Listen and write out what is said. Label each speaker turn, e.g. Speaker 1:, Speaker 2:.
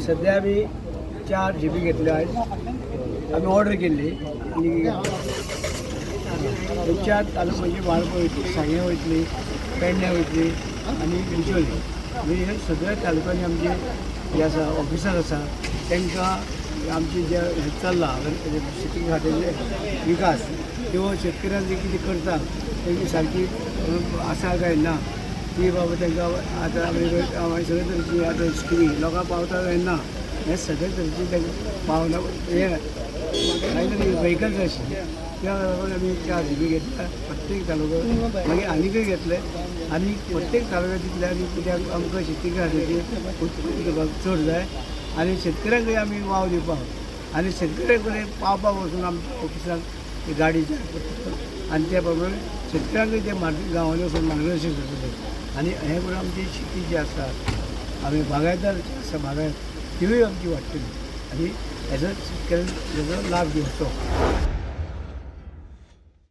Speaker 1: सध्या आमी चार जीपी घेतल्यो आयज. आमी ऑर्डर केल्ली आनी हे चार तालुको म्हणजे वाळपय वयतली, सांगें वयतली, पेडण्यां वयतली आनी बिचोली. म्हणजे हे सगळ्या तालुक्यांनी आमचे जे आसा ऑफिसर आसा तांकां आमचे जे हें चल्लां शेती खात्याचे विकास किंवा शेतकऱ्यांक जे कितें करता तेंची सारकी आसा काय ना ती बाबा तांकां आतां आमी सगळे तरेची आतां स्किमी लोकांक पावता काय ना हे सगळे तरेची तांकां पावना हे कांय तरी व्हेकल जाय आशिल्लें. त्या लागून आमी चार जीपी घेतल्या प्रत्येक तालुक्यात, मागीर आनीकय घेतले आनी प्रत्येक तालुक्यात तितले आनी कित्याक आमकां शेती खात्याची उत्पन्न घेवपाक चड जाय आनी शेतकऱ्यांकय आमी वाव दिवपाक आनी शेतकऱ्यां कडेन पावपाक वचून आमच्या ऑफिसाक ती गाडी जाय पडटा आनी त्या प्रमाणे शेतकऱ्यांकय ते मार्ग गांवांनी वचून मार्गदर्शन करतले आनी हें करून आमची शेती जी आसा आमी बागायतदार जे आसा बागायत तिवूय आमची वाडटली आनी हेजो शेतकऱ्यांक हेजो लाभ घेवचो.